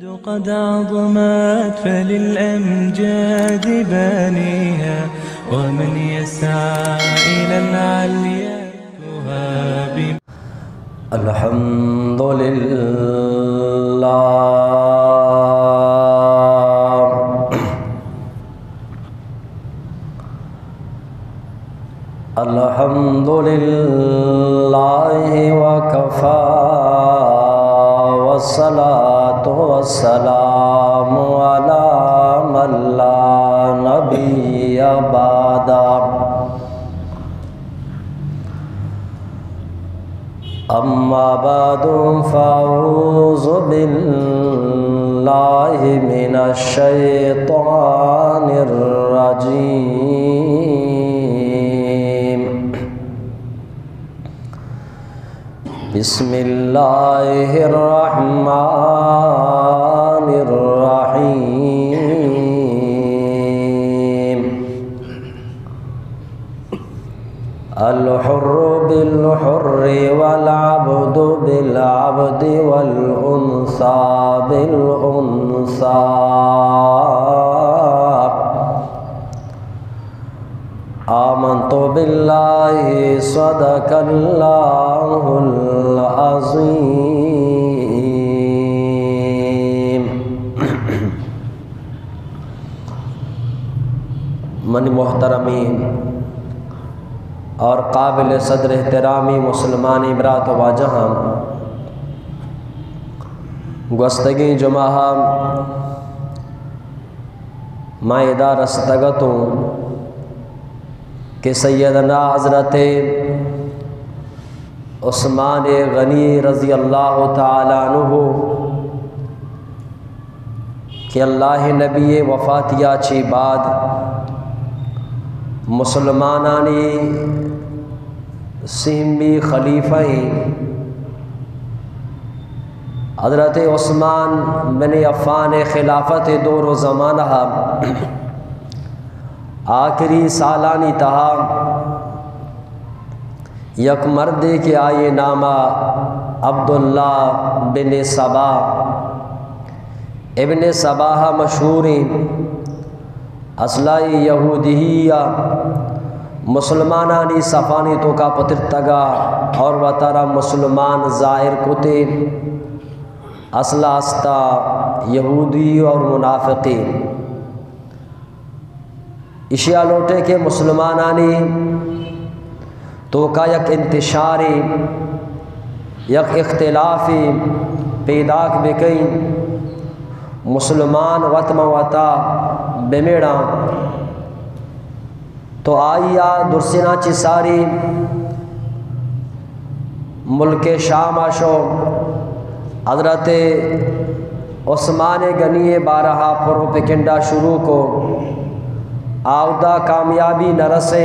قد عظمت فللأمجاد بانيها، ومن يسعى إلى العليا يهاب. الحمد لله. الحمد لله وكفى، والصلاة والسلام على من لا نبي بعده. أما بعد، فأعوذ بالله من الشيطان الرجيم. بسم الله الرحمن الرحيم. الحر بالحر والعبد بالعبد والأنثى بالأنثى. آمنت بالله، صدق الله العظيم. منی محترمیں اور قابل صدر احترامی مسلمانیں برات و واجہاں، گوستگیں جمعہ ءَ ما ادا رستگ اتوں کہ سیدنا حضرت عثمان غنی رضی اللہ تعالی عنہ کہ اللہ نبی وفاتیا چی بعد مسلمانانی سیمی خلیفہ ایں، حضرت عثمان بن عفان خلافت دور و زمانہ آخری سالانی تہا یک مردے کہ آئی نام عبداللہ بن سبا، ابن سبا مشہوریں، اصلا یہودی یا مسلمانانی صفانی توکا پترتگا اور وتارا مسلمان ظاہر کتے، اصلا استا یہودی اور منافقی۔ اشیا لوٹے کہ مسلمانانی توکا یک انتشارے، یک اختلافے پیداک بکئیں، مسلمان وت ماں وتا بمڑاں۔ تو آئیا درسینا چی ساری ملک شام شو، حضرت عثمان غنی بارہا پروپیگنڈا شروع کو، آودا کامیابی نہ رسے۔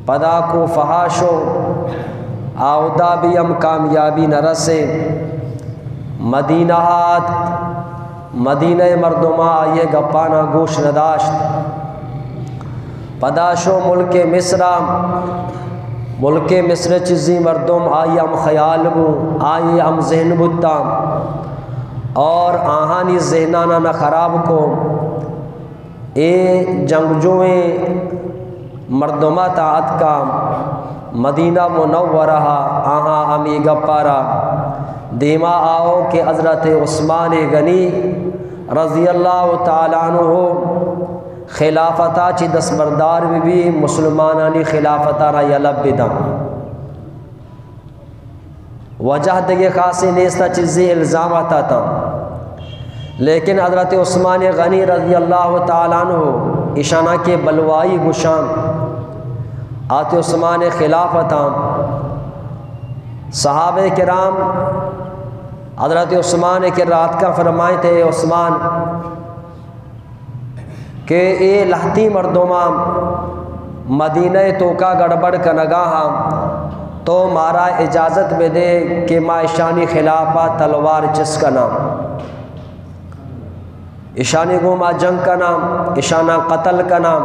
پدا کوفہ شو، آودا بھی ہم کامیابی نہ رسے۔ مدینہ آت، مدینہ مردماں آئی گپانا گوش نداشت۔ پدا شو ملک مصر، ملک مصر چیزی مردم آئی ہم خیال بو، آئی ہم ذہن بوتا اور آہانی ذہنانا نہ خراب کو۔ اے جنگجوئیں مردماں تا اتکا مدینہ منورہ، آہاں ہمی گپارا دیما آؤ کہ حضرت عثمان غنی رضی اللہ تعالی عنہ خلافتا چی دستبردار بہ بی، مسلمانانی خلافتا را یلہ بداں۔ وجہ دگہ خاصیں نیست، چیزے الزامات آتاں، لیکن حضرت عثمان غنی رضی اللہ تعالی عنہ ایشانا کہ بلوائی گشان آتے عثمان خلافتا۔ صحابہ کرام حضرت عثمان کرا اتکا فرمائیت، اے عثمان، کہ اے لہتی مردماں مدینہ توکا گڑبڑ کنگا ہاں، تو مارا اجازت بدے کہ ما اشانی خلافا تلوار چست کناں، اشانی گوما جنگ کناں، اشانا قتل کناں۔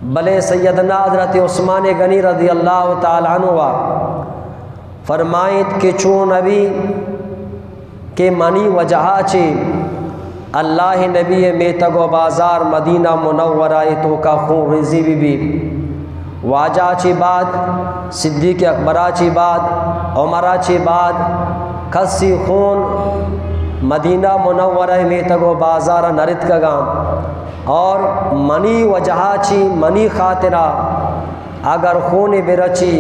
بلے سیدنا حضرت عثمان غنی رضی اللہ تعالی عنہ فرمائیت کہ چون ابھی کہ منی وجہ ءَ چہ اللہ ءِ نبی ءِ میتگ ءُ بازار مدینہ منورہ ءِ توکا خون ریزی بہ بی۔ واجہ ءَ چہ بعد، صدیق اکبر ءَ چہ بعد، عمر ءَ چہ بعد کسی خون مدینہ منورہ ءِ میتگ ءُ بازار ءَ نہ رتکگاں، اور منی وجہ ءَ چہ، منی خاطر ءَ اگر خونے برچی،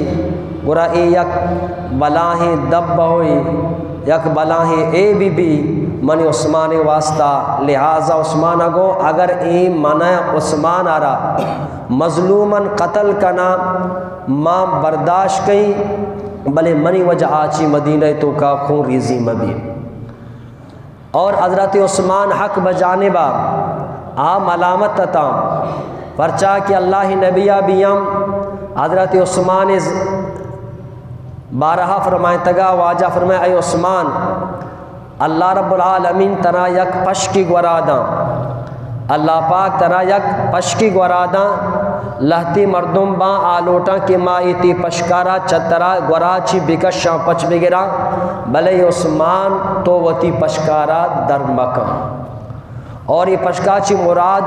گڑا اے یک بلاہیں دبہ ہوئی، یک بلاہیں عیبی بی منی عثمان ءِ واسطہ۔ لہذا عثمان ءَ گو، اگر اے من ءَ، عثمان ءَ را مظلوماً قتل کنا، ما برداشت کئیں، بلے منی وجہ ءَ چہ مدینہ ءِ توکا خون ریزی مہ بی۔ اور حضرت عثمان حق بجانب ءَ، آ ملامت اتاں، پرچا کہ اللہ ءِ نبی ءَ بی ہم حضرت عثمان ءِ ز-، بارہ ءَ فرمائتگا، واجہ فرمائے، اے عثمان، اللہ رب العالمین ترا یک پشکی گورا داں، اللہ پاک ترا یک پشکی گورا داں، لہتی مردم باں آ لوٹاں کہ ما اے تئی پشکارا چہ ترا گورا چی بکشاں، پچ بگراں، بلے عثمان تو وتی پشکارا در مکن۔ اور اے پشکا چی مراد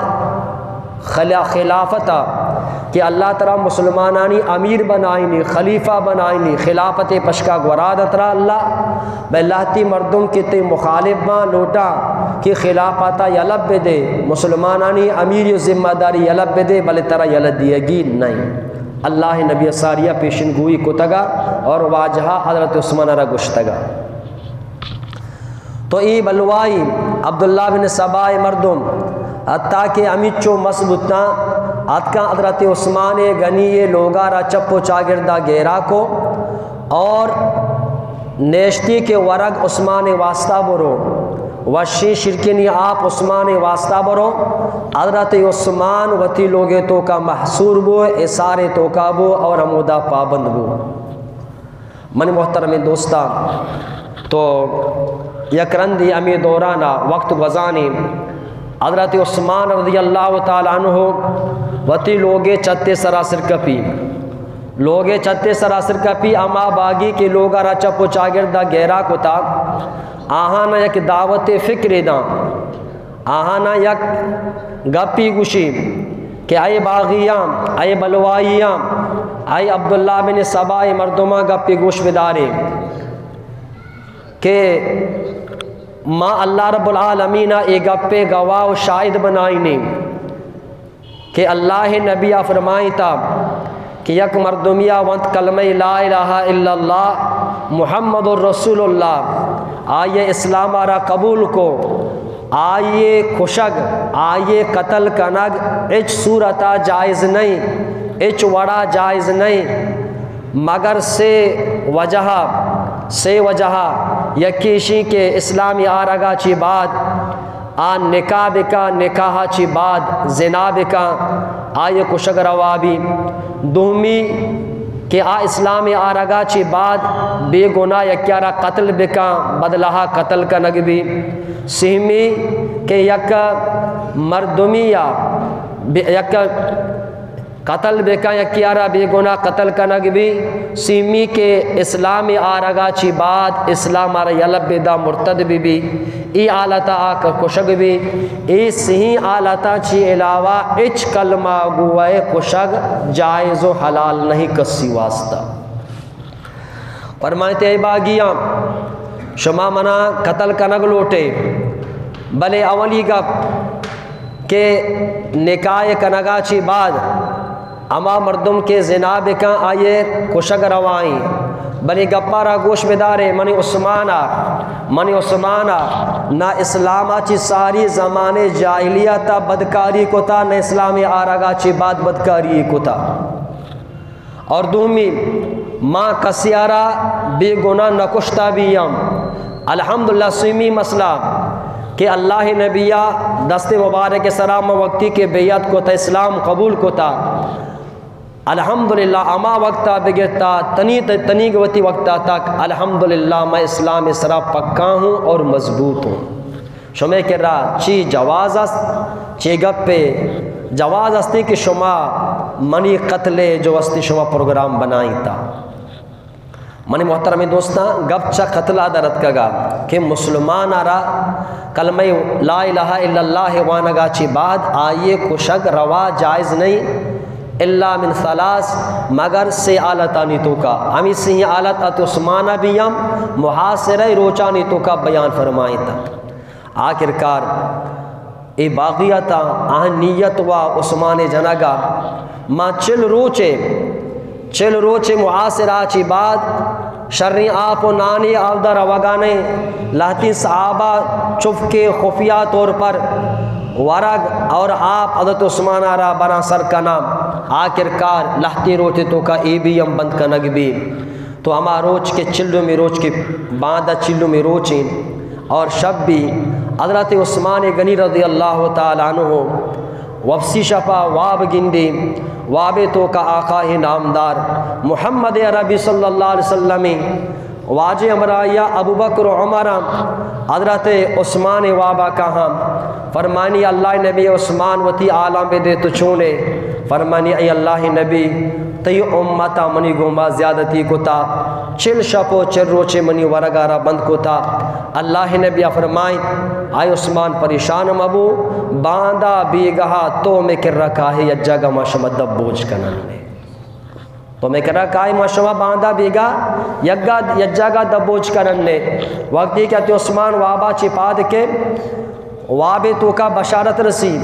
خلا-، خلافت ءَ کہ اللہ ترا مسلمانانی امیر بنائینی، خلیفہ بنائینی، خلافت ءِ پشکا گورا داں ترا اللہ، بلے لہتی مردم کہ تئی مخالف باں لوٹاں کہ خلافت ءَ یلہ بدے، مسلمانانی امیر ءِ ذمہ داری یلہ بدے، بلے ترا یلہ دیگی نئیں۔ اللہ ءِ نبی ءَ ساری ءَ پیشن گوئی کتگا اور واجہ ءَ حضرت عثمان ءَ را گوشتگا۔ تو اے بلوائی عبداللہ بن سبا ءِ مردم، حتیٰ کہ ہمینچو مس بوتاں، اتکاں حضرت عثمان غنی ءِ لوگا را چپ ءُ چاگردا گھیرا کو اور نیشتی کہ ورگ عثمان ءِ واسطہ برو، وشیں شیرکنیں آپ عثمان ءِ واسطہ برو۔ حضرت عثمان وتی لوگ ءِ توکا محصور بو، حصار ءِ توکا بو اور ہمودا پابند بو۔ منی محترمیں دوستاں، تو یک رندے ہمے دورانا وقت گوزانی، حضرت عثمان رضی اللہ تعالیٰ عنہ وتی لوگے چھتے سرا سر کپی۔ لوگے چھتے سرا سر کپی، ہما باگی کہ لوگا را چپ ءُ چاگردا گھیرا کتا، آہانا یک دعوت فکرے داں۔ آہانا یک گپی گوشی کہ اے باغیاں، اے بلوائیاں، اے عبداللہ بن سبا ءِ مردماں، گپی گوش بدارے کہ ما اللہ رب العالمین ءَ اے گپے گواہ ءُ شاہد بنائینیں کہ اللہ ءِ نبی ءَ فرمائیتا کہ یک مردمیا وانت کلمہ لا الہ الا اللہ محمد رسول اللہ، آئی ءَ اسلام ءَ را قبول کو، آئی ءِ کشگ، آئی ءِ قتل کنگ ہچ صورتا جائز نئیں، ہچ وڑا جائز نئیں، مگر سے وجہ، سے وجہ، یکے ایشی کہ اسلام ءَ آرگا چی بعد آ نکاح بکا، نکاح چی بعد زنا بکا، آئی کشگ روا بی۔ دومی کہ آ اسلام آرگا چی بعد بے گناہ یکیارا قتل بکا، بدلہا قتل کنگ بی۔ سیمی کہ یک مردمی یا بے-، یک قتل بکن، یکیارا بے گناہ قتل کنگ بی۔ سیمی کہ اسلام آرگا چی بعد اسلام آرا یلہ بدا مرتد بی بی، ای حالتا آ ک-، کشگ بی۔ ای سہی حالتا چی علاوہ اچ کلمہ گوئے کشگ جائز و حلال نہیں کسی واسطہ۔ فرمائیتے، اے باغیاں، شما منا قتل کنگ لوٹے، بلے اولی گپ کہ نکاح کنگا چی بعد ہما مردم کہ زنا بکن، آئیے کشگ روائیں۔ بلے گپا را گوش بدارے، منی عثمانا، منی عثمانا نہ اسلاما چی ساری زمانے جاہلیتا بدکاری کتا، نہ اسلام آرگا چی بعد بدکاری کتا۔ اور دومی، ما کسیارا بے گناہ نکشتا بی ہم۔ الحمدللہ، سیمی مسئلہ کہ اللہ نبیا دست مبارک سرا ما وقتی کہ بیعت کتا، اسلام قبول کتا، الحمدللہ، ہما وقتا بگتا تنی، تنیگ وتی وقتا تک، الحمدللہ، میں اسلام سرا پکا ہوں اور مضبوط ہوں۔ شمے کرا چی جواز است، چی گپے جواز استی کہ شما منی قتلے جو استی شما پروگرام بنائیتا۔ منی محترمیں دوستاں، گپ چہ قتل ءَ در اتکگ ءَ کہ مسلمان ءَ را کلمہ لا الہ الا اللہ وانگ ءَ چہ بعد آئی ءِ کشگ روا، جائز نہ اِنت، الا من ثلاث، مگر سے حالتانی توکا۔ ہمے سے حالت حضرت عثمان ءَ بھی ہم محاصرہ ءِ روچانی توکا بیان فرمائینتگ۔ آخرکار اے باغیات ءَ آہن نیت وا عثمان ءِ جنگ ءَ، ما چل روچے، چل روچے محاصرہ ءَ چہ بعد شریں آپ و نانے آودا روگانے، لہتیں صحابہ چپکے خفیہ طور پر ورگ اور آپ حضرت عثمان ءَ را براں سر کناں۔ آخرکار لہتیں روچے توکا اے بھی ہم بند کنگ بی۔ تو ہما روچ کہ چلمی روچ کہ باندا چلمی روچ ایں اور شپ بی، حضرت عثمان غنی رضی اللہ تعالی عنہ وپسی شپا واب گندی، وابے توکا آقا نامدار محمد عربی صلی اللہ علیہ وسلم، واجہ ہمراہیا ابوبکر و عمر، حضرت عثمان وابا کاہاں۔ فرمانی، اللہ نبی، عثمان وتی حالاں بدے، تو چونے؟ فرمانی، اے اللہ نبی، تئی امت ءَ منی گوما زیادتی کتا، چل شپ و چل روچے منی ورگ ءَ را بند کتا۔ اللہ نبی ءَ فرمائیت، اے عثمان، پریشان مبو، باندا بیگاہ ءَ تو مئے کرا کائے، یک جاگہ ما شما دپ بوج کنن۔ تو مئے کرا کائے، ما شما باندا بیگاہ یک جاگہ دپ بوج کنن۔ وقتی کہ حضرت عثمان وابا چہ پاد کے، وابے توکا بشارت رسی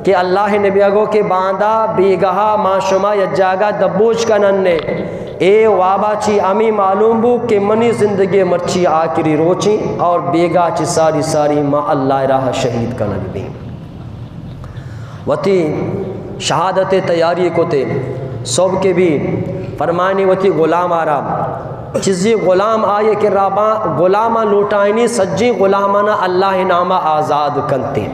کہ اللہ نبی ءَ گو کہ باندا بیگاہ ءَ ما شما یک جاگہ دپ بوج کنن۔ اے وابا چہ ہمے معلوم بو کہ منی زندگی مرچی آخری روچیں اور بیگاہ چہ ساری ساری ما اللہ ءِ راہ ءَ شہید کنگ بیں۔ وتی شہادت ءِ تیاری کتے، صبح کے بھی فرمانی وتی غلام ءَ را، چیزی غلام آئی کہ راباں غلاماں لوٹائینی، سجیں غلامانا اللہ ءِ نام ءَ آزاد کنتے۔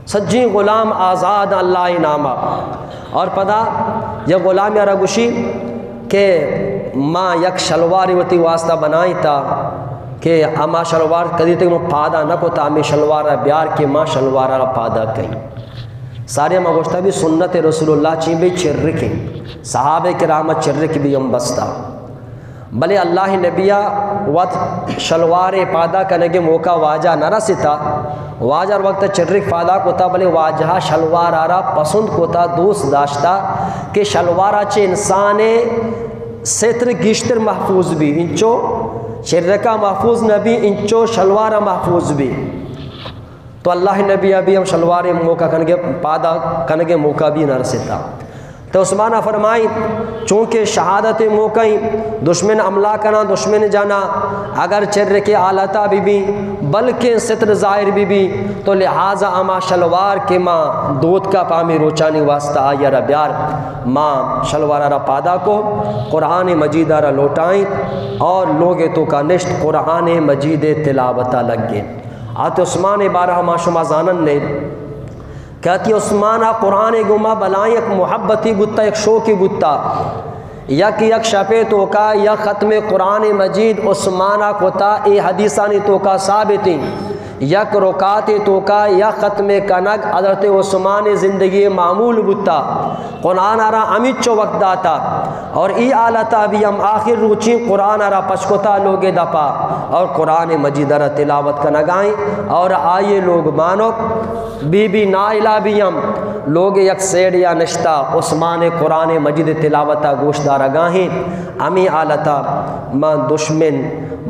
سجیں غلام آزاد اللہ ءِ نام ءَ۔ اور پدا یک غلامے ءَ را گوشی کہ ما یک شلوارے وتی واسطہ بنائینتا کہ ہما شلوار کدی تک من پادا نہ کتا، ہمے شلوار ءَ بیار کہ ما شلوار ءَ را پادا کئیں۔ ساری ما گوشتا بھی سنت رسول اللہ چیں بھی چرکیں، صحابہ کرام چرک بھی ہم بستا۔ بلے اللہ نبی ءَ وت شلوار ءِ پادا کنگ ءِ موقع واجہ نہ رسیتا۔ واجہ ہر وقت چرک پادا کتا، بلے واجہ ءَ شلوار ءَ را پسند کتا، دوست داشتا کہ شلوار ءَ چہ انسان ءِ ستر گیشتر محفوظ بی، انچو چرک ءَ محفوظ نہ بی، انچو شلوار ءَ محفوظ بی۔ تو اللہ نبی ءَ بھی ہم شلوار ءِ موقع کنگ ءِ، پادا کنگ ءِ موقع بھی نہ رسیتا۔ تو عثمان ءَ فرمائیت، چونکہ شہادت ءِ موقع ایں، دشمن حملہ کناں، دشمن جناں، اگر چرکے حالتا بہ بی، بلکیں ستر ظاہر بہ بی، تو لہذا ہما شلوار کہ ما دوتکا پہ ہمے روچانی واسطہ آئی ءَ را بیار، ما شلوار ءَ را پادا کو، قرآن مجید ءَ را لوٹائیں اور لوگ ءِ توکا نشت قرآن مجید ءِ تلاوت ءَ لگے۔ حضرت عثمان ءِ بارہ ءَ ما شما زانن نے کہ حضرت عثمان ءَ قرآن ءِ گوما بلائیں یک محبتی بوتا، یک شوقی بوتا۔ یک، یک شپے توکا یک ختم قرآن مجید عثمان ءَ کتا، اے حدیثانی توکا ثابت ایں۔ یک رکعتے توکا یک ختم کنگ حضرت عثمان ءِ زندگی ءِ معمول بوتا۔ قرآن ءَ را ہمینچو وقت داتا اور ای حالت ءَ بھی ہم آخر روچیں قرآن ءَ را پچ کتا لوگ ءِ دپا اور قرآن مجید ءَ را تلاوت کنگائیں اور آئی ءِ لوگ بانک بی بی نائلہ بھی ہم لوگ ءِ یک سیڈ ءَ نشتا عثمان ءِ قرآن مجید ءِ تلاوت ءَ گوش دارگائیں۔ ہمے حالت ءَ ما دشمن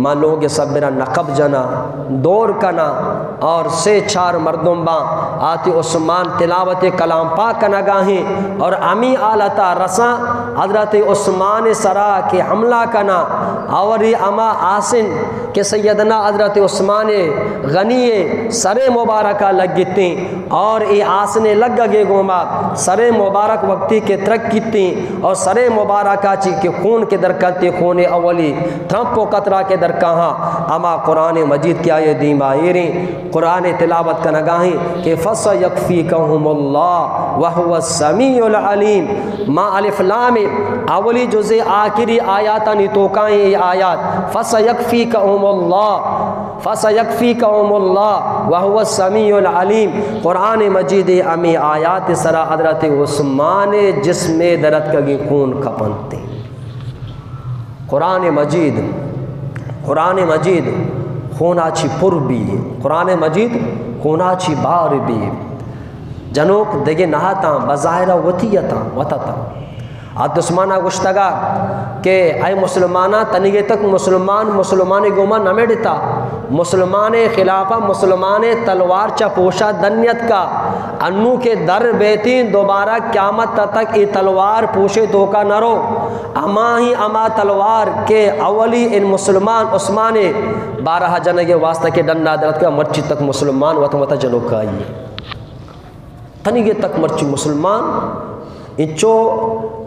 ما لوگ ءِ سربرا نقب جناں، دور کناں اور سے چار مردم باں، آتی عثمان تلاوت کلام پاک کنگا ہیں اور ہمی حالتا رساں حضرت عثمان سرا کہ حملہ کناں اور یہ ہما آسن کہ سیدنا حضرت عثمان غنی سر مبارکا لگتیں اور اے آسن لگگے گوما سر مبارک وقتی کہ ترک کتیں اور سر مبارکا چی کہ خون کہ درکنتیں، خون اولی ترمپ و قطرہ کہ درکاہاں، ہما قرآن مجید کہ آئی دیما ایریں، قرآن تلاوت کنگاہیں کہ فسیکفیکہم اللہ وہو السمیع العلیم۔ ما الف لام اولی جزء آخری آیاتانی توکائیں، اے آیات فسیکفیکہم اللہ، فسیکفیکہم اللہ وہو السمیع العلیم۔ قرآن مجید ہمیں آیات سرا حضرت عثمان جسم درتکگیں خون کپنتے۔ قرآن مجید، قرآن مجید خونا چی پر بی، قرآن مجید خونا چی بار بی۔ جنوک دگہ نہتاں، بظاہر وتی اتاں، وت اتاں۔ حضرت عثمانا گوشتگا کہ اے مسلماناں، تنیگے تک مسلمان مسلمانے گوما نمڑتا، مسلمانے خلافا مسلمانے تلوار چہ پوشا دنیتکا، انو کہ در بیتیں دوبارہ قیامت تک ای تلوار پوشے توکا نرو۔ ہما ہی ہما تلوار کہ اولی ان مسلمان عثمانے بارہ جنگے واسطہ کہ ڈنڈا درتکا، مرچی تک مسلمان وت وت جنوکائی۔ تنیگے تک مرچی مسلمان انچو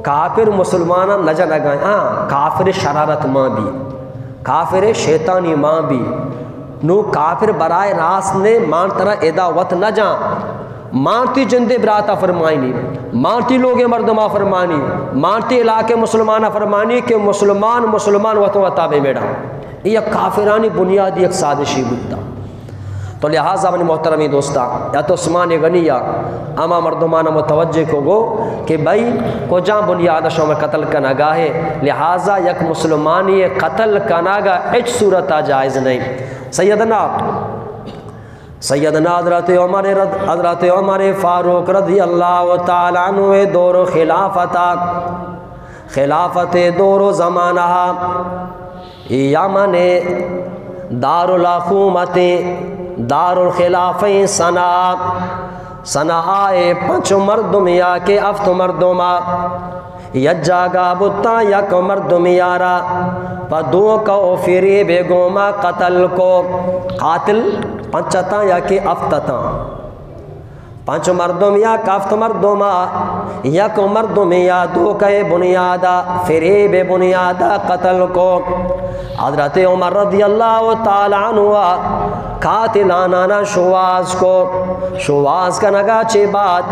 کافر مسلماناں نہ جنگائیں۔ ہاں، کافر شرارت مان بی، کافر شیطانی مان بی۔ نو کافر براہ راست نے مان ترا ادا وت نہ جان۔ مان تی جندے براتا فرمائنی، مان تی لوگے مردما فرمانی، مان تی علاقے مسلمانا فرمانی کہ مسلمان مسلمان وت وتا بہ میڑا۔ یہ یک کافرانی بنیادی یک سازشی بوتا۔ تو لہذا منی محترمی دوستا، یا تو عثمان غنی یا ہما مردمانا متوجہ کو گو کہ بھئی کجا بنیاد شما قتل کنگا ہے، لہذا یک مسلمانی قتل کنگا ہچ صورتا جائز نہیں۔ سیدنا سیدنا حضرت عمر رض-، حضرت عمر فاروق رضی اللہ تعالی عنہ دور خلافتا، خلافت دور و زمانہ یمن دارالحکومت، دارالخلافہ صنعاء، صنعاء پنچ مردم یا کہ ہفت مردم یک جاگہ بوتاں، یک مردمی یارا پہ دھوکہ و فریب گوما قتل کو۔ قاتل پنچ اتاں یا کہ ہفت اتاں؟ پنچ مردم یا ہفت مردما یک مردمی یا دھوکہ بنیادا، فریب بنیادا قتل کو۔ حضرت عمر رضی اللہ تعالی عنہ قاتلانانا شواز کو۔ شواز کنگا چہ بعد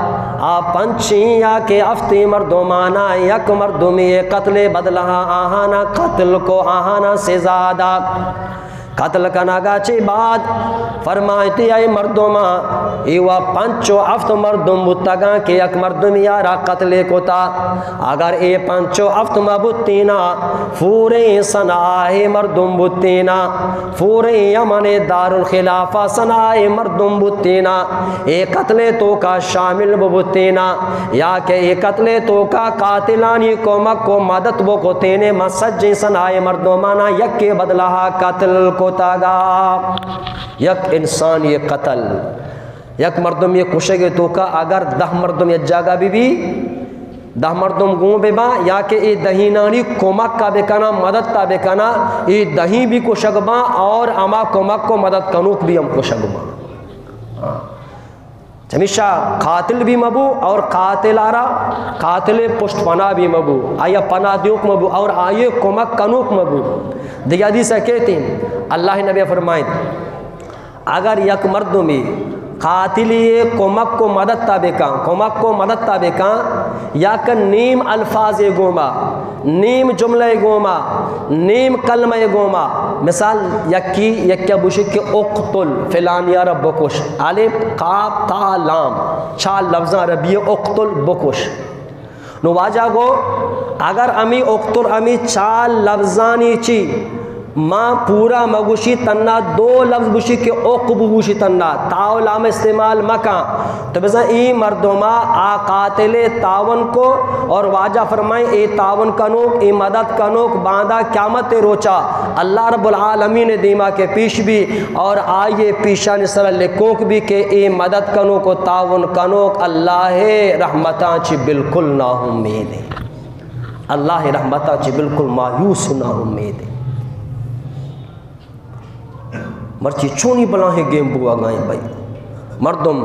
آ پنچیں یا کہ ہفتیں مردمانا یک مردمی قتل بدلہ آہانا قتل کو، آہانا سزا دا۔ قتل کنگا چہ بعد فرمائیتی، اے مردماں، ای و پنچ و ہفت مردم بوتگاں کہ یک مردمی یارا قتل کتا۔ اگر اے پنچ و ہفت مہ بوتینا، پوریں صنعاء مردم بوتینا، پوریں یمن دارالخلافہ صنعاء مردم بوتینا، اے قتل توکا شامل بوتینا، یا کہ اے قتل توکا قاتلانی کمک و مدد بکتینے، ما سجیں صنعاء مردمانا یکے بدلہا قتل کتگا۔ یک انسانی قتل، یک مردمی کشگ توکا اگر دہ مردم یک جاگہ بہ بی، دہ مردم گون بہ باں، یا کہ اے دہینانی کمک کا بکنا، مدد تا بکنا، اے دہیں بھی کشگ باں اور ہما کمک کو مدد کنوک بھی ہم کشگ باں۔ ہاں۔ چمیشا قاتل بھی مبو اور قاتل آرا، قاتل پشت پناہ بھی مبو، آیا پناہ دیوک مبو اور آئیے کمک کنوک مبو۔ دیگہ حدیث کہتے ہیں، اللہ نبی فرمائیں، اگر یک مردمی قاتلی کمک کو مدد تا بکاں، کمک کو مدد تا بکاں، یا کہ نیم الفاظ گوما، نیم جملہ گوما، نیم کلمہ گوما، مثال یکی، یکی بوشی کہ اقتل فلانیا را بکش، الف، قاف، تا، لام، چار لفظاں عربی اقتل بکش۔ نو واجہ گو، اگر ہمی اقتل ہمی چار لفظانی چی ما پورا مگوشی، تنا دو لفظ گوشی کہ اق بگوشی، تنا تا و لام استعمال مکاں، تو بزن ای مردما آ قاتل تعاون کو، اور واجہ فرمائیں، ای تعاون کنوک، ای مدد کنوک، باندا قیامت روچا اللہ رب العالمین دیما کہ پیش بی، اور آئیے پیشانی سر لکھوک بھی کہ اے مدد کنوک و تعاون کنوک اللہ رحمتاں چی بالکل نا امید ہے۔ اللہ رحمتاں چی بالکل مایوس و نا امید ہے۔ مرچی چونی بلاہیں گیم بوگائیں بھائی۔ مردم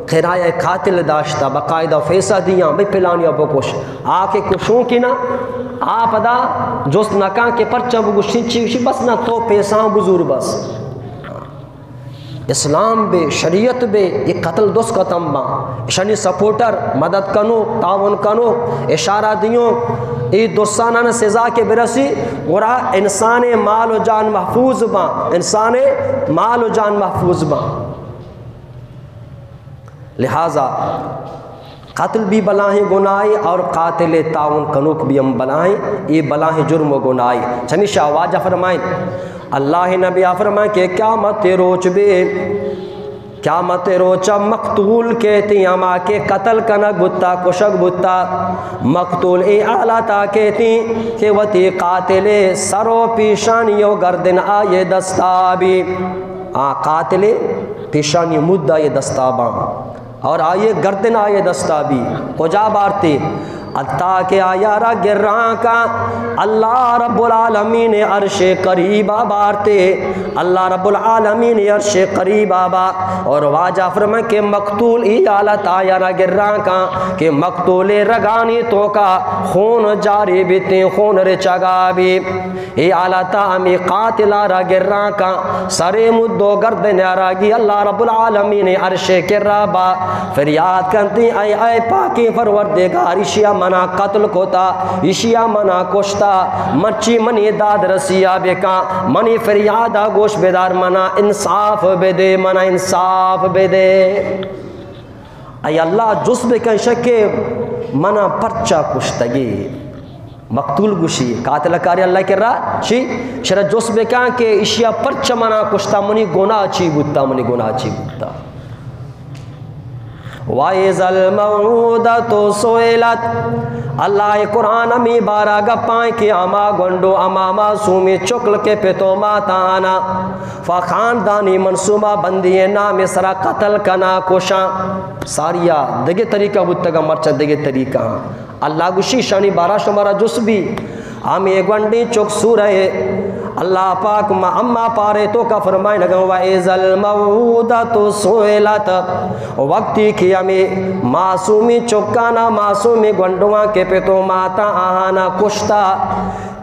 کرایہ قاتل داشتا، باقاعدہ پیسہ دیاں، بھائی پلانیا بکش۔ آ کہ کشوں کی نا، آ پدا جست نکاں کہ پرچہ بگوشیں چی، بس نا تو پیسہ بزور بس۔ اسلام بے، شریعت بے، یہ قتل دوست ختم باں۔ اشانی سپورٹر، مدد کنو، تعاون کنو، اشارہ دیو، ای دوستانان سزا کے برسی، گورا انسان مال و جان محفوظ باں، انسان مال و جان محفوظ باں۔ لہذا قتل بھی بلاہیں گناہے اور قاتل تعاون کنوک بھی ہم بلاہیں، اے بلاہیں جرم و گناہے۔ چمیشا واجہ فرمائیں، اللہ نبی فرمائیں کہ قیامت روچ بے، قیامت روچا مقتول کہتی ہما کہ قتل کنگ بوتا، کشگ بوتا، مقتول اے حالتا کہتی کہ وتی قاتل سر و پیشانی و گردن آئے دستا بی۔ آ قاتل پیشانی مد آئے دستا باں۔ اور آئی گردن آئی دستا بی۔ کجا بارتے؟ حتیٰ کہ آیا را گراں کا اللہ رب العالمین عرش قریبا بارتے۔ اللہ رب العالمین عرش قریبا با۔ اور واجہ فرمائے کہ مقتول ای حالت آیا را گراں کا کہ مقتول رگانی توکا خون جاری بیتے، خون رچگا بی۔ اے حالتا ہمے قاتلا را گراں کن، سرے مد و گردن آراگی اللہ رب العالمین عرش کرا با فریاد کنتی، اے، اے پاکیں پروردگار، اشیا منا قتل کتا، اشیا منا کشتا، مرچی منی داد رسیا بکن، منی فریادا گوش بدار، منا انصاف بدے، منا انصاف بدے۔ اے اللہ جست بکن شکے منا پرچا کشتگی۔ مقتول گوشی، قاتل کاری اللہ کرا چی؟ شرا جست بکن کہ اشیا پرچا منا کشتا، منی گناہ چی بوتا، منی گناہ چی بوتا۔ وَإِذَا الْمَوْءُودَةُ سُئِلَتْ۔ اللہ قرآن ہمے بارا گپائیں کہ ہما گونڈو، ہما معصومی چکل کہ پت و ماتانا پہ خاندانی منصوبہ بندی نام سرا قتل کنا کشاں۔ ساریا دگہ طریقہ بوتگا، مرچا دگہ طریقہ۔ اللہ گوشی، شانی بارا شمارا جست بی۔ ہمے گونڈیں چک سورہ اللہ پاک ما اما پارے توکا فرمائنگا، وَإِذَا الْمَوْءُودَةُ سُئِلَتْ۔ وقتی کہ ہمے معصومی چکانا، معصومی گونڈواں کہ پت و ماتا آہانا کشتا،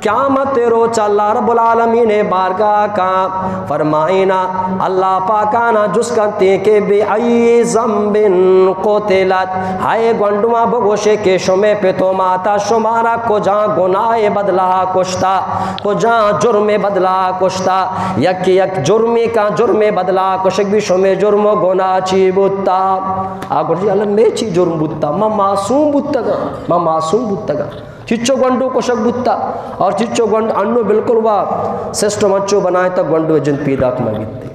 قیامت روچ اللہ رب العالمین بارگاہ کا فرمائنا، اللہ پاکانا جست کنتی کہ بِأَيِّ ذَنبٍ قُتِلَتْ، ہائے گونڈواں بگوشے کہ شمے پت و ماتا شمارا کجا گناہ بدلا کشتا، کجا جرم بدلا کشتا، یک یک جرمی کا جرم بدلا کشگ بی، شمے جرم و گناہ چی بوتا؟ آ گوشی، اللہ مے چی جرم بوتا؟ ما معصوم بوتگا، ما معصوم بوتگا۔ چچو گونڈو کشگ بوتا اور چچو گونڈ انو بالکل وا سسٹم انچو بنائے تا گونڈو جند پیداک مہ بیتے۔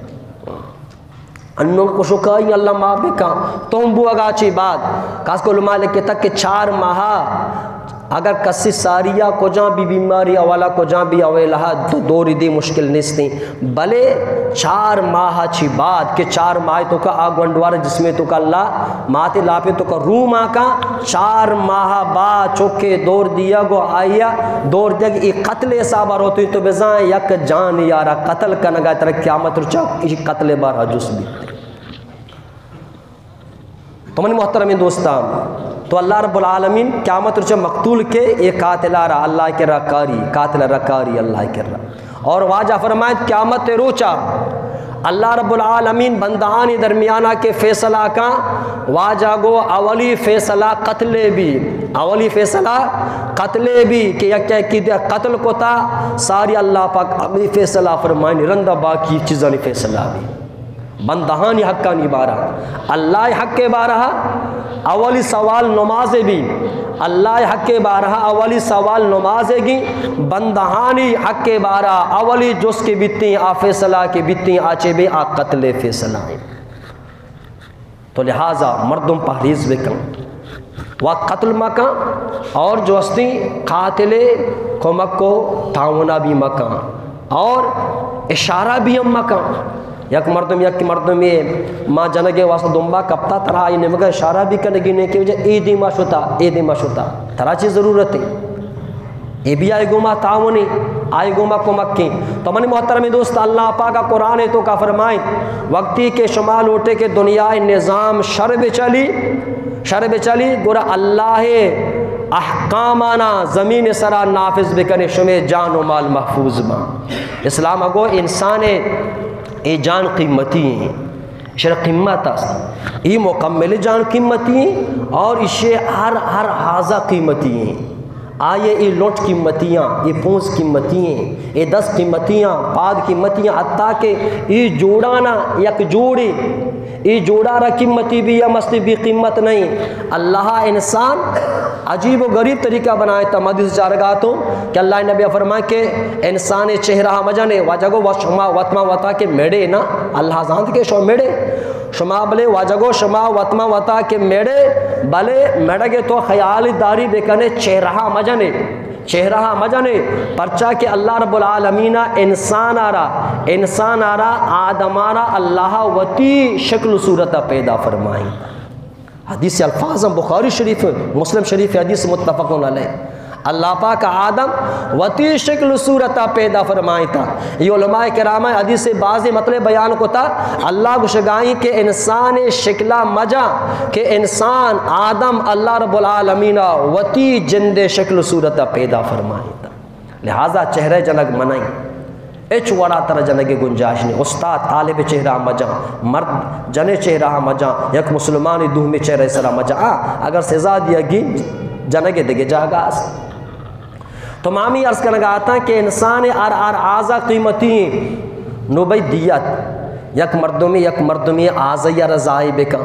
انو کشوکائی اللہ معاف بکا۔ تو ہم بو اگا چی بعد کاس کو علماء لکھتا کہ چار ماہ اگر کسی ساریا کجا بھی بیماری اولا کجا بھی اویلہ دوری دی مشکل نیستی۔ بلے چار ماہ چی بعد کہ چار ماہ توکا آ گونڈوار جسمے توکا اللہ ماتے لاپے توکا روح ماں کا، چار ماہ بعد چوکے دور دیا گو آیا، دور دیا کہ ای قتل حساب روتوی تو بزاں یک جان یارا قتل کنگا تر قیامت رچا ای قتل بار جس بیت۔ تو منی محترمیں دوستاں، تو اللہ رب العالمین قیامت روچ مقتول کے اے قاتل را اللہ کرا کاری، قاتل را کاری اللہ کرا۔ اور واجہ فرمائے قیامت روچا اللہ رب العالمین بندہانی درمیانا کے فیصلہ کا، واجہ گو اولی فیصلہ قتل بی، اولی فیصلہ قتل بی کہ یک یکی دے قتل کتا، ساری اللہ پاک اولی فیصلہ فرمائنی، رندا باقی چیزانی فیصلہ بی۔ بندہانی حقانی بارہ، اللہ حق بارہ اولی سوال نماز بی۔ اللہ حق بارہ اولی سوال نماز گی، بندہانی حق بارہ اولی جس کے بیتی آ فیصلہ کے بیتی آ چے بے آ قتل فیصلہ۔ تو لہذا مردم پہریز بکن و قتل مکن اور جو ہستی قاتل کمک کو تعاونہ بھی مکن اور اشارہ بھی ہم مکن۔ یک مردم، یک مردم یہ ما جنگے واسطہ دنبا کپتا ترا آئی نمگا اشارہ بھی کنگی نہیں کہ وجہ اے دیما شتا، اے دیما شتا۔ ترا چی ضرورت ہے؟ اے بھی آئی گوما تعاونی، آئی گوما کمکی۔ تو منی محترم دوست، اللہ پاک قرآن توکا فرمائیں، وقتی کہ شما لوٹے کہ دنیا نظام شر بچلی، شر بچلی، گڑا اللہ احکامانا زمین سرا نافذ بکنے، شمے جان و مال محفوظ با۔ اسلام اگو انسان اے جان قیمتی ہیں، شر قیمت است۔ ای مکمل جان قیمتی ہیں اور اشے ہر، ہر حاضہ قیمتی ہیں۔ آئی ءِ اے لنٹ قیمتی آں، اے پونز قیمتی ایں، اے دست قیمتی آں، پاد قیمتی آں، حتیٰ کہ اے جوڑانا یک جوڑے، اے جوڑا را قیمتی بی یا مستی بی، قیمت نہیں۔ اللہ انسان عجیب و غریب طریقہ بنائے تا۔ حدیث چارگا تو کہ اللہ نبی فرمائے کہ انسان چہرہ مجنے، واجہ گو شما وت ما وتا کہ مڑے نا، اللہ زانت کہ شما مڑے۔ شما بلے واجہ گو شما وت ما وتا کہ مڑے، بلے مڑگے تو خیال داری بکنے، چہرہ مجنے، چہرہ مجنے، پرچا کہ اللہ رب العالمین انسان آرا، انسان آرا، آدم آرا اللہ وتی شکل و صورت پیدا فرمائی۔ حدیث الفاظ ہم بخاری شریف، مسلم شریف حدیث متفق علیہ۔ اللہ پاک آدم وتی شکل و صورت پیدا فرمائیتا۔ یہ علماء کرام حدیث بعض مطلب بیان کتا، اللہ گشگائیں کہ انسان شکلا مجا، کہ انسان آدم اللہ رب العالمین وتی جند شکل و صورت پیدا فرمائیتا۔ لہذا چہرہ جنگ منائیں۔ ہچ وڑا ترا جنگے گنجائش نہیں۔ استاد طالب چہرہ مجاں، مرد جنے چہرہ مجاں، یک مسلمانی دومی چہرہ سرا مجاں۔ آ، اگر سزا دیا گی، جنگے دگے جاگہ است۔ تو مامی عرض کنگا آتا کہ انسان ہر، ہر آزا قیمتی ہیں۔ نو بھئی دیت، یک مردمی، یک مردمی آزائی را ضائع بکن۔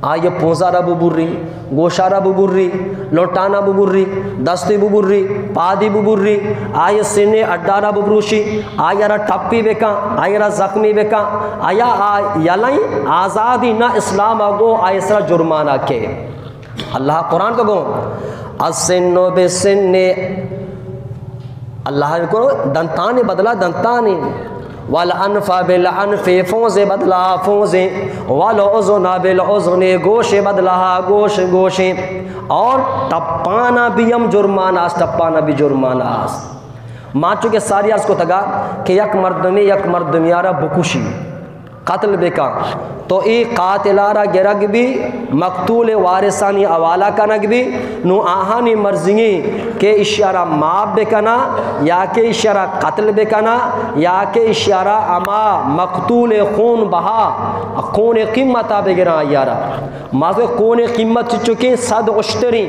آئی پونزا را ببری، گوشا را ببری، لوٹانا ببری، دستی ببری، پادی ببری، آئی سینے اڈا را ببروشی، آئی را ٹپی بکن، آئی را زخمی بکن، آیا آ یلائیں آزادی نہ۔ اسلام گو آئی سرا جرمانہ کے۔ اللہ قرآن کا گو، السن بالسن، اللہ کو دنتانی بدلہ دنتانی، والانف بالانف، فوز بدلہ فوز، والاذن بالاذن، گوش بدلہ گوش گوش، اور ٹپانا بھی ہم جرمانہ است، ٹپانا بھی جرمانہ است۔ ما چونکہ ساری عرض کو تگا کہ یک مردمی یک مردمی آرا بکشی، قتل بکن، تو اے قاتل ءَ را گرگ بی، مقتول ءِ وارثانی حوالہ کنگ بی۔ نوں آہانی مرضی ایں کہ ایشی ءَ را معاف بکنا یا کہ ایشی ءَ را قتل بکنا یا کہ ایشی ءَ را ہما مقتول ءِ خون بہا، خون ءِ قیمت ءَ بگراں آئی ءَ را۔ مازو خون ءِ قیمت چچکیں صد اشتریں۔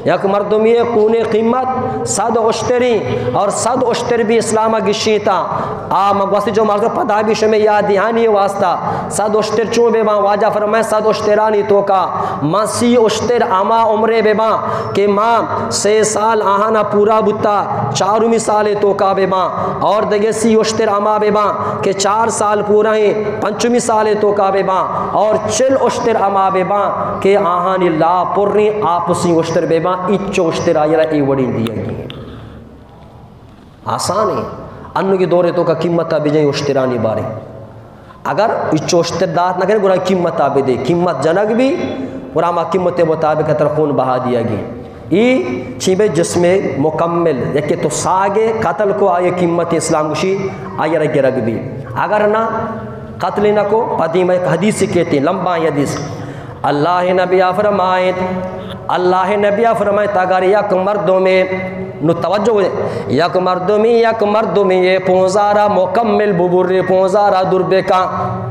یک مردمی خون ءِ قیمت صد اشتریں اور صد اشتر بھی اسلام ءَ گشیتا۔ آ من گوستی جو مازو پدا بھی شمے یاد دہانی واسطہ صد اشتر چون بے باں؟ واجہ فرمائے صد اشترانی توکا من سی اشتر ہما عمرے بے باں کہ ما سے سال آہانا پورا بوتا، چارمی سال توکا بے باں، اور دگہ سی اشتر ہما بے باں کہ چار سال پورا ہیں، پنچمی سال توکا بے باں، اور چل اشتر ہما بے باں کہ آہانی لا پریں آپسی اشتر بے باں، اچو اشتر آئی را اے وڑیں دیگی۔ آسان ہے۔ انو کے دورے توکا قیمت بجائیں اشترانی بارے۔ اگر اچو اشتر دات نہ کرے، گڑا قیمت آ بدے، قیمت جنگ بھی، گڑا ہما قیمت مطابق تر خون بہا دیا گی۔ ای چی بے جسم مکمل، یکی تو ساگے قتل کو، آئی قیمت اسلام گشی، آئی را گرگ بھی۔ اگر نہ قتل نہ کو، پدی میں ایک حدیث کہتے، لمبا حدیث۔ اللہ نبی فرمائیت، اللہ نبی فرمائیت، اگر یک مردمے، نو توجہ ہے، یک مردمی، یک مردمی یہ پونزارا مکمل ببری، پونزارا دور بکا،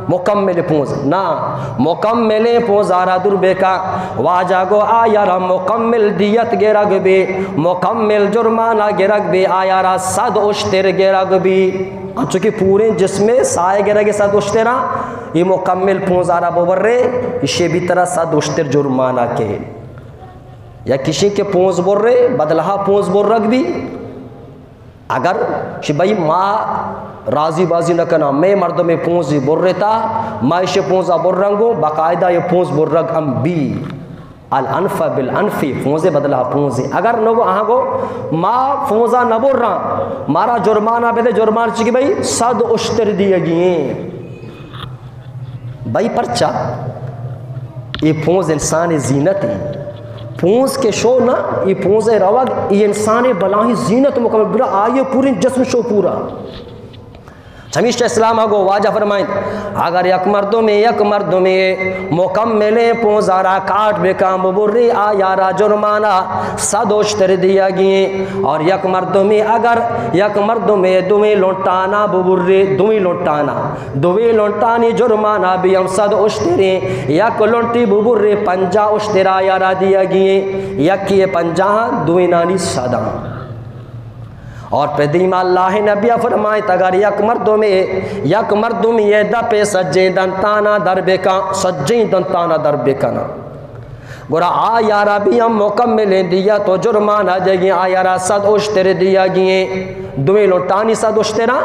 مکمل پونز، نا، مکمل پونزارا دور بکا، واجہ گو آیا را مکمل دیت گرگ بی، مکمل جرمانہ گرگ بی، آیا را صد اشتر گرگ بی۔ انچو کہ پوریں جسمے سائے گرگ صد اشترا، یہ مکمل پونزارا ببرے، اشی بھی ترا صد اشتر جرمانہ کے۔ یا کسی کے پونز برے، بدلہا پونز برگ بھی۔ اگر شی بھئی ما راضی بازی نہ کنا، میں مردم پونز برتا، ما اشی پونزا برنگو، باقاعدہ یہ پونز برگ ہم بھی۔ الانف بالانف، پونزے بدلہا پونزے۔ اگر نگو آہاں گو ما پونزا نہ برا، مارا جرمانہ بدے، جرمان چی کہ بھئی صد اشتر دیگی ہیں۔ بھئی پرچا؟ یہ پونز انسان زینت ہے۔ پونز کے شو نا، یہ پونز روگ، یہ انسان بلاہیں زینت مکمل، بلا آئیے پوری جسم شو پورا۔ چمیشا اسلام ءَ گوں واجہ فرمائیں، اگر یک مردمے، یک مردمے مکملیں پونزارا کاٹ بکن، ببری، آیارا جرمانہ صد اشتر دیگی ایں۔ اور یک مردمے، اگر یک مردمے دوئیں لنٹانا ببری، دوئیں لنٹانا، دوئیں لنٹانی جرمانہ بی ہم صد اشتریں، یک لنٹی ببری پنجاہ اشتر آیارا دیگی ایں، یکی پنجاہ، دوئینانی صد۔ اور پہ دیما اللہ نبی فرمائیں، اگر یک مردمے، یک مردمے دپے سجیں دنتانا در بکن، سجیں دنتانا در بکن، گڑا آیارا بی ہم مکملیں دیت و جرمانہ دیگی، آیارا صد اشتر دیگی ایں۔ دوئیں لنٹانی صد اشتراں،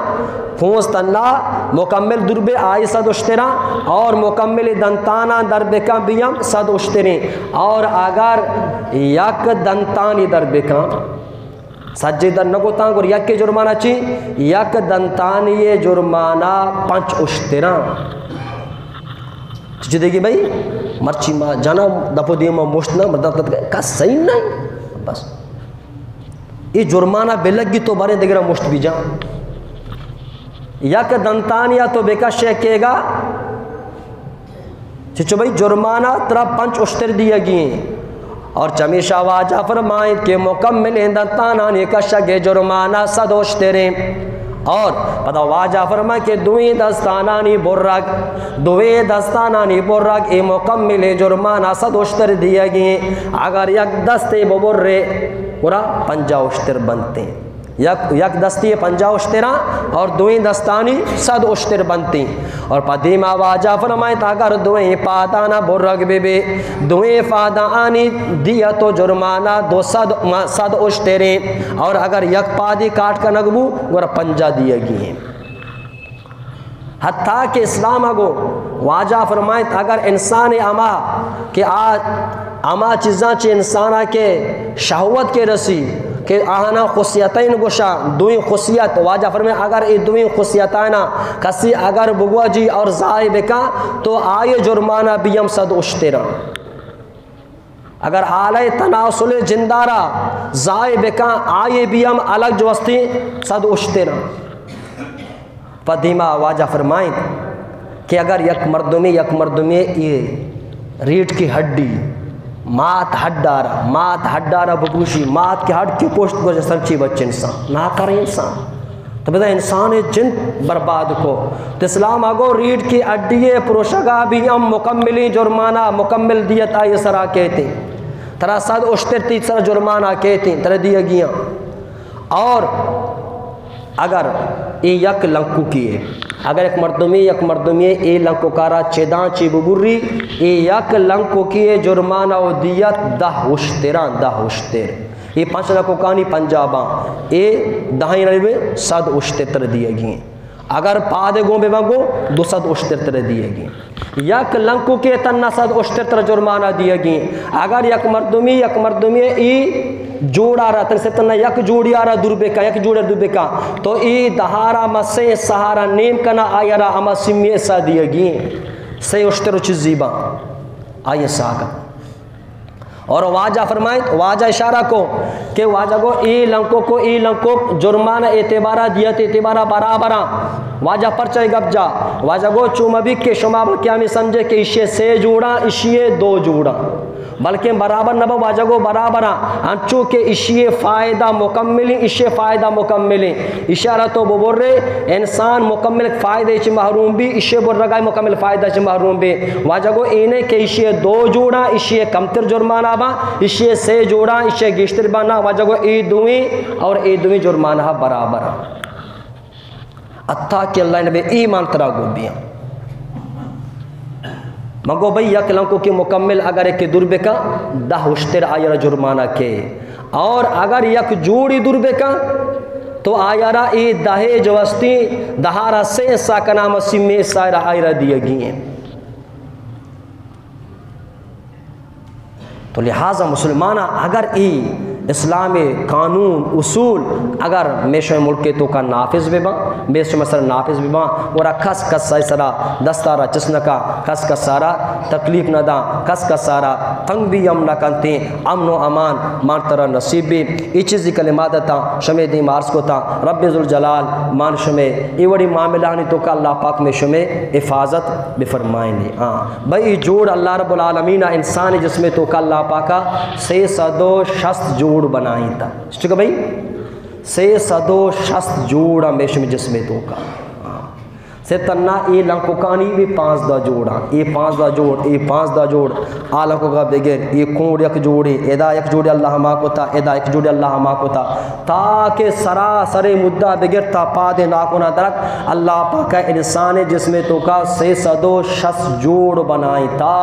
پونز تنا مکمل دور بی، آئی صد اشتراں، اور مکمل دنتانا در بکن بی ہم صد اشتریں۔ اور اگر یک دنتانی در بکن، سجے در نہ کتاں، گڑا یکے جرمانہ چی؟ یک دنتانی جرمانہ پنچ اشتراں۔ چی دیگی بھائی؟ مرچی ما جانا دپو دیما مشت نہ، مردم تت کا صحیح نہیں۔ بس۔ اے جرمانہ بلگی تو باریں دگرا مشت بی جان۔ یک دنتانیا تو بکش کیگا، چچو بھائی، جرمانہ ترا پنچ اشتر دیگی ایں۔ اور چمیشا واجہ فرمائیں کہ مکملیں دنتانانی کشگ جرمانہ صد اشتریں۔ اور پدا واجہ فرمائیں کہ دوئیں دستانانی برگ، دوئیں دستانانی برگ، اے مکملیں جرمانہ صد اشتر دیگی ایں۔ اگر یک دستے ببرے، گڑا پنجاہ اشتر بنتیں۔ یک، یک دستی پنجاہ اشتراں اور دوئیں دستانی صد اشتر بنتیں۔ اور پہ دیما واجہ فرمائیں، اگر دوئیں پادانا برگ بہ بی، دوئیں پادانی دیت و جرمانہ دو صد، صد اشتریں، اور اگر یک پادی کاٹ کنگ بو، گڑا پنجاہ دیگی ایں۔ حتیٰ کہ اسلام ءَ گوں واجہ فرمائیت، اگر انسان ہما کہ آ ہما چیزاں چہ انسان ءَ کہ شہوت کہ رسی، کہ آہانا خصیتین گوشاں، دوئیں خصیت، واجہ فرمائیت، اگر اے دوئیں خصیتانا کسی اگر بگوجی اور ضائع بکا، تو آئی جرمانہ بیم صد اشتراں۔ اگر آلہ تناسل جندارا ضائع بکاں، آئی بیم الگ جو ہستی صد اشتراں۔ پہ دیما واجہ فرمائیں کہ اگر یک مردمے، یک مردمے اے ریٹ کی ہڈی، مات ہڈارا، مات ہڈارا بپوشی، مات کے ہڈ کی پشت گوش سرچی بچ انسان، ناکر انسان۔ تو بدا انسان جند برباد کو۔ تو اسلام آگو ریٹ کی اڈی پروشگا بیم مکملی جرمانہ، مکمل دیت آئی سرا کہتے۔ ترا صد اشتر تی سر جرمانہ کہتے، ترا دیگیاں۔ اور اگر اے یک لنکوکی ہے، اگر یک مردمی، یک مردمی اے لنکوکارا چداں چی ببری، اے یک لنکوکی ہے جرمانہ و دیت دہ اشتراں، دہ اشتر۔ اے پنچ لنکوکانی پنجاباں، اے دہیں نبی صد اشتر تر دیگی ہیں۔ اگر پادے گوں بہ بنگو، دو صد اشتر تر دیگی ہیں۔ یک لنکوکے تنا صد اشتر تر جرمانہ دیگی ہیں۔ اگر یک مردمی، یک مردمی ای جوڑا را، تن سے تنا یک جوڑی آرا دور بکا، یک جوڑی دور بکا، تو ای دہارا مسے سہارا نیم کنا آیا را اما سمی سا دیگی ہیں۔ سے اشتر و چیزی با آئی ساگا۔ اور واجہ فرمائیں، واجہ اشارہ کو کہ واجہ گو ای لنکو کو ای لنکو جرمانہ اعتبارہ دیت اعتبارہ برابراں۔ واجہ پرچہ گپ جا، واجہ گو چو مبی کہ شما بلکہ ہمیں سمجھے کہ اشی سے جوڑا، اشی دو جوڑا، بلکہ برابر نبا۔ واجہ گو برابراں، انچو کہ اشی فائدہ مکملی، اشی فائدہ مکملی۔ اشارہ تو ببرے، انسان مکمل فائدہ چ محروم بی، اشی برگائے مکمل فائدہ چ محروم بی۔ واجہ گو اینے کہ اشی دو جوڑا، اشی کمتر جرمانہ با، اشی سے جوڑا، اشی گیشتر با، نا، واجہ گو ای دوئیں اور ای دوئیں جرمانہ برابر۔ حتیٰ کہ اللہ نبی ایمان ترا گو بیاں۔ من گو بھئی یک لنکو کی مکمل اگر ایک دور بکا، دہ اشتر آئی را جرمانہ کے۔ اور اگر یک جوڑی دور بکا، تو آئی را ای دہ جو ہستی، دہارا سے حصہ کنا، مسیم میں حصہ را آئی را دیگی ہیں۔ تو لہذا مسلماناں اگر ای اسلام قانون اصول اگر مئے شمئے ملک توکا نافذ بہ باں، مئے شمئے سر نافذ بہ باں، گڑا کس کس سرا دستارا چست نکا، کس کس سرا تکلیف نہ داں، کس کس سرا تنگ بھی ہم نہ کنتیں، امن و امان مان ترا نصیب بی۔ اے چیزی کلمات اتاں شمئے دیم عرض کتاں۔ رب ذوالجلال مان شمئے اے وڑی معاملہانی توکا اللہ پاک مئے شمئے حفاظت بفرمائینی۔ ہاں بھئی، اے جوڑ اللہ رب العالمین انسان جسم توکا اللہ پاکا سئے سد و شست جوڑ بنائینتا۔ ٹھیک ہے بھئی، سئے سد و شست جوڑ ہم مئے شمئے جسم توکا۔ ہاں۔ سے تنا اے لنککانی بھی پانزدہ جوڑاں، اے پانزدہ جوڑ، اے پانزدہ جوڑ، آ لنککا بگر، اے کونڈ یک جوڑے، ادا یک جوڑے اللہ ما کتا، ادا یک جوڑے اللہ ما کتا، تاکہ سراسر مدہ بگر تا پاد ناکونا درک، اللہ پاک انسان جسم توکا سئے سد و شست جوڑ بنائینتا۔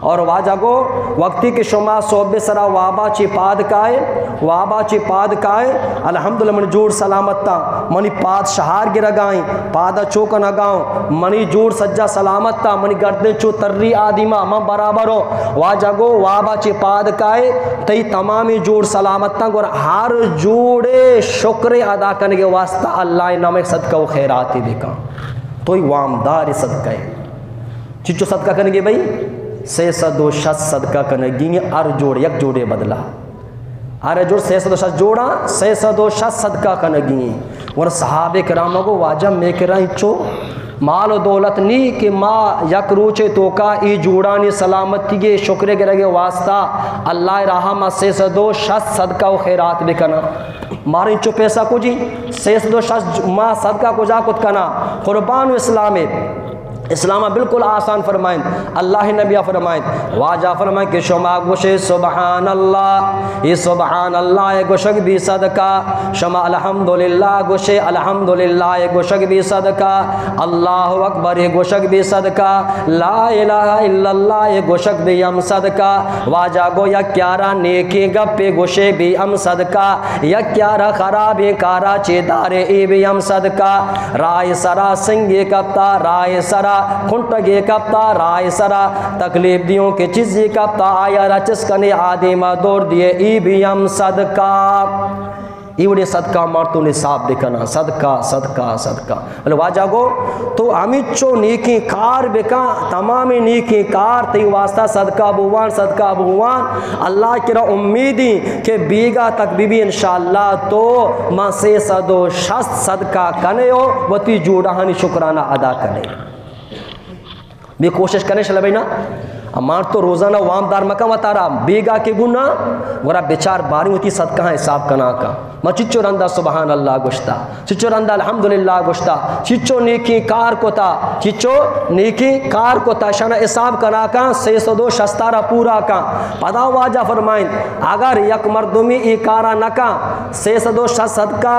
اور واجہ گو، وقتی کہ شما صبح سرا وابا چی پاد کائے، وابا چی پاد کائے، الحمدللہ منی جوڑ سلامت تا، منی پاد شہار گرگائیں، پادا چو کنگاؤں، منی جوڑ سجا سلامت تا، منی گردن چو تری آدیما من برابر ہوں۔ واجہ گو، وابا چی پاد کائے، تئی تمامی جوڑ سلامت تا، گور ہر جوڑے شکر ادا کنگے واسطہ اللہ نام صدقہ و خیراتی بکن۔ توئی وامدار صدقہ ہے۔ چچو صدقہ کنگی بھئی؟ سئے سد و شست صدقہ کنگی، ہر جوڑ، یک جوڑے بدلا۔ ہر جوڑ سئے سد و شست جوڑا، سئے سد و شست صدقہ کنگی۔ ور صحابہ کرام گو، واجہ مئے کرا انچو مال و دولت نی کہ ما یک روچے توکا ای جوڑانی سلامتی گے شکر گرگے واسطہ اللہ راہ ما سئے سد و شست صدقہ و خیرات بکنا۔ مارا انچو پیسہ کجی؟ سئے سد و شست ما صدقہ کجا کت کنا؟ قربان و اسلامے۔ اسلام بالکل آسان فرمائیں۔ اللہ نبی فرمائیں، واجہ فرمائیں کہ شما گوشے سبحان اللہ، یہ سبحان اللہ گوشگ بھی صدقہ، شما الحمدللہ گوشے، الحمدللہ گوشگ بھی صدقہ، اللہ اکبر گوشگ بھی صدقہ، لا الہ الا اللہ گوشگ بھی ہم صدقہ۔ واجہ گو یک یارا نیکی گپے گوشے بھی ہم صدقہ، یک یارا خرابیں کارا چے دارے ای بھی ہم صدقہ۔ راہ سرا سنگے کپتا، راہ سرا کنٹگے کپتا، راہ سرا تکلیف دیوں کہ چیزی کپتا، آیا را چس کنے آدیما دور دیے، ای بھی ہم صدقہ۔ ای وڑیں صدقہ مارتو نصاب بکنا، صدقہ، صدقہ، صدقہ۔ بلے واجہ گو، تو ہمینچو نیکیں کار بکن، تمامیں نیکیں کار تئی واسطہ صدقہ بوان، صدقہ بوان۔ اللہ کرا امیدیں کہ بیگا تک بی بی انشاءاللہ تو ما سئے سد و شست صدقہ کنے و وتی جوڑہانی شکرانہ ادا کنے۔ بی کوشش کنے شلہ بھئی نا۔ امان تو روزانہ وام دار مکن وتارا، بیگا کہ بو نا، گورا بچار باریں وتی صدقہ حساب کنا کا۔ ما چچو رندا سبحان اللہ گوشتا، چچو رندا الحمدللہ گوشتا، چچو نیکیں کار کتا، چچو نیکیں کار کتا، شنا حساب کنا کن، سئے سد و شست را پورا کن۔ پدا واجہ فرمائیں، اگر یک مردمی ای کارا نکن، سئے سد و شست صدقہ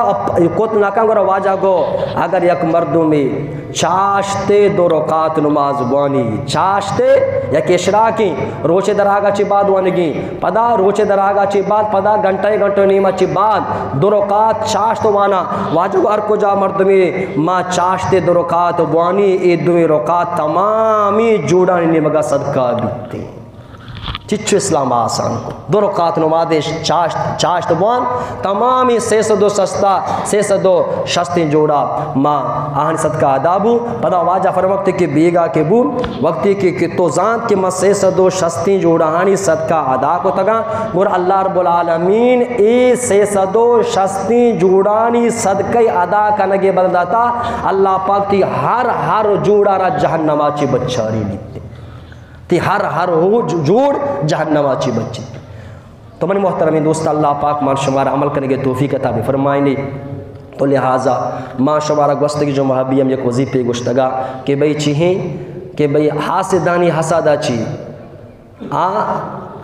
کت نکن، گڑا واجہ گو، اگر یک مردمی چاشتے دو رکعت نماز بوانی، چاشتے یک اشراکیں، روچے دراگا چی بعد وانگی، پدا روچے دراگا چی بعد، پدا گھنٹہ گھنٹہ نیمہ چی بعد دو رکعت چاشت وانا۔ واجہ گو ہر کجا مردمی ما چاشتے دو رکعت بوانی، اے دوئیں رکعت تمامی جوڑانی نیمگا صدقہ بیتے۔ چچو اسلام آسان کو۔ دو رکعت نماز چاشت، چاشت بوان، تمامی سئے سد و شست، سئے سد و شستیں جوڑا ما آہانی صدقہ ادا بو۔ پدا واجہ فرمائے وقتی کہ بیگا کہ بو، وقتی کہ، کہ تو زانت کہ ما سئے سد و شستیں جوڑہانی صدقہ ادا کتگاں، گڑا اللہ رب العالمین اے سئے سد و شستیں جوڑانی صدقہ ادا کنگے بدلتا اللہ پاک تئی ہر، ہر جوڑا را جہنما چی بچاری لیتے۔ تئی ہر، ہر ہو جو-، جوڑ جہنما چی بچی۔ تو منی محترمیں دوست، اللہ پاک مان شمارا عمل کنگے توفیق عطا بفرمائینی۔ تو لہذا ما شمارا گوستگی جمعہ بھی ہم یک وظیفے گوشتگا کہ بھئی چی ہیں کہ بھئی حاسدانی حسدا چی، آ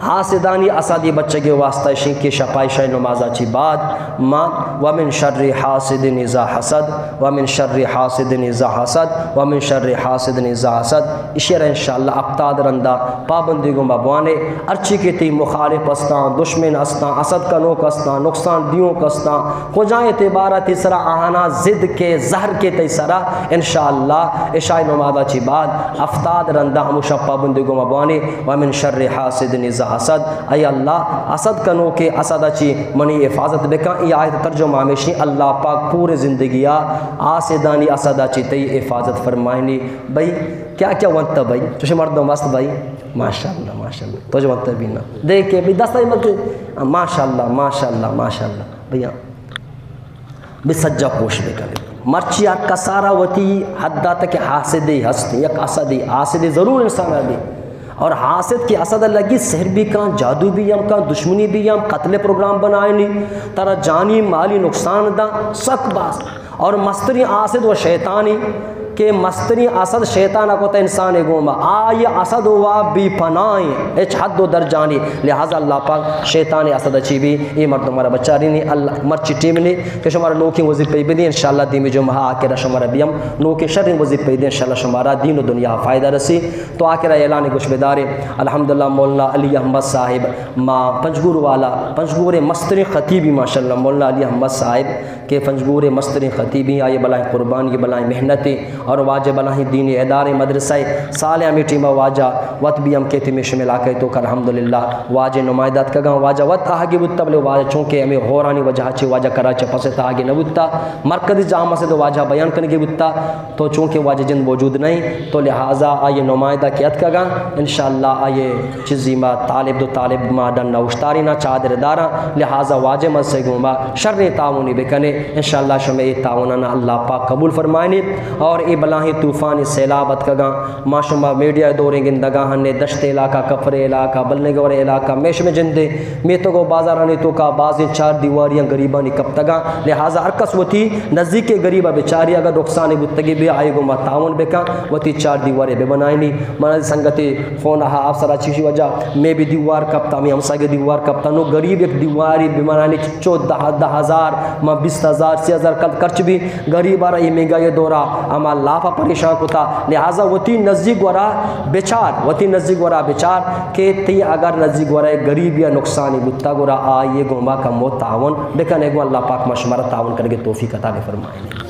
حاسدانی حسدی بچگے واسطہ اشیں کہ شپائی شاہ نمازا چی بعد ما ومن شر حاسد اذا حسد، ومن شر حاسد اذا حسد، ومن شر حاسد اذا حسد، اشی را انشاءاللہ ہفتاد رندا پابندی گوں بوانے۔ ہرچی کہ تئی مخالف استاں، دشمن استاں، حسد کنوک استاں، نقصان دیوک استاں، کجا اعتبارا تئی سرا آہانا ضد کے، زہر کے تئی سرا، انشاءاللہ عشاء نمازا چی بعد ہفتاد رندا ہمو شپ پابندی گوں بوانے۔ ومن شر حاسد اذا حسد، اے اللہ، حسد کنوکیں حسد ءَ چہ منی حفاظت بکن۔ اے آیت ءِ ترجمہ ہمیشی، اللہ پاک پورے زندگی ءَ حاسدانی حسد ءَ چہ تئی حفاظت فرمائینی۔ بھئی، کیا کیا ونت بھئی؟ چوشیں مردم است بھئی؟ ماشاءاللہ، ماشاءاللہ۔ تو جو ونت بھی نا۔ دیکھ کے بھئی دست آئی مت۔ ماشاءاللہ، ماشاءاللہ، ماشاءاللہ۔ بھئی ہاں۔ بہ سجا کوش بکنے۔ مرچی ہر کسارا وتی حد داتا کہ حاسدے ہست، یک حسدے، حاسدے ضرور انسان آ بی۔ اور حاسد کی حسد لگی، سحر بھی کان، جادو بھی ہم کان، دشمنی بھی ہم، قتل پروگرام بنائنی، ترا جانی مالی نقصان دا، سک باز۔ اور مستری حاسد و شیطانی کہ مستری حسد شیطان ءَ کت انسان ءِ گوما، آئی حسد و بی پناہیں، ہچ حد و درجانی۔ لہذا اللہ پاک شیطان ءِ حسد ءَ چہ بی اے مردم ءَ را بچارینی۔ اللہ مرچی ٹیم نے کہ شمارا نوکیں وظیفہ بدیں، انشاءاللہ دیمی جمعہ آخر شمارا بیم نوکیں شریں وظیفہ دیں، انشاءاللہ شمارا دین و دنیا فائدہ رسی۔ تو آخر اعلان گوش بدارے۔ الحمدللہ مولانا علی احمد صاحب ما پنجگور والا، پنجگور مستریں خطیبی ماشاءاللہ مولانا علی احمد صاحب کہ پنجگور ءِ مستریں خطیبی، آئی بلاہیں قربانی، بلاہیں محنتے اور واجہ بلاہیں دینی ادارے مدرسہ، سال ہمے ٹیم ءَ واجہ وت بھی ہم کیت ہمے شمے علاقہ ءِ توکا الحمدللہ واجہ نمائندہ اتکگاں۔ واجہ وت آہگے بوتا، بلے واجہ چونکہ ہمے ہورانی وجہ چہ واجہ کراچی ءَ پس ات آہگے نہ بوتا، مرکزی جامع مسجد ءَ واجہ بیان کنگے بوتا، تو چونکہ واجہ جند موجود نہیں تو لہذا آئی نمائندہ کہ اتکگاں، انشاءاللہ آئی چیزی ما طالب دو طالب ما ڈن اوشتاری نا چادر داراں، لہذا واجہ من سے گوما شریں تعاونی بکنے، انشاءاللہ شمے اے تعاونانا اللہ پاک قبول فرمائنی۔ اور اے بلاہیں طوفانی سیلاب اتکگاں، ما شما میڈیا دوریں گندگاں ہنے، دشت علاقہ، کفر علاقہ، بلنگور علاقہ، میشم جندے میتگ و بازارانی توکا بازیں چار دیواریاں غریبانی کپتگاں، لہذا ہر کس وتی نزیکیں غریب ءَ بچاری، اگر نقصانے بوتگی بی آئی گوما تعاون بکن، وتی چار دیوارے ببنائینی۔ من سنگتے فون ءَ آپ سرا چیشی وجہ مے بھی دیوار کپتا، ہمے ہمساگے دیوار کپتا، نو غریب یک دیواری ببنائینی چو دہ، دہ ہزار، ما بیست ہزار، سی ہزار کل خرچ بی، غریب ءَ را اے مہنگائی دورا ہما لاپا پریشان کتا، لہذا وتی نزیک گورا بچار، وتی نزیک گورا بچار کہ تئی اگر نزیک گورا غریب یا نقصانی بوتا گڑا آئی گوما کمو تعاون بکنے، گوں اللہ پاک ما شمارا تعاون کنگے توفیق عطا بفرمائے۔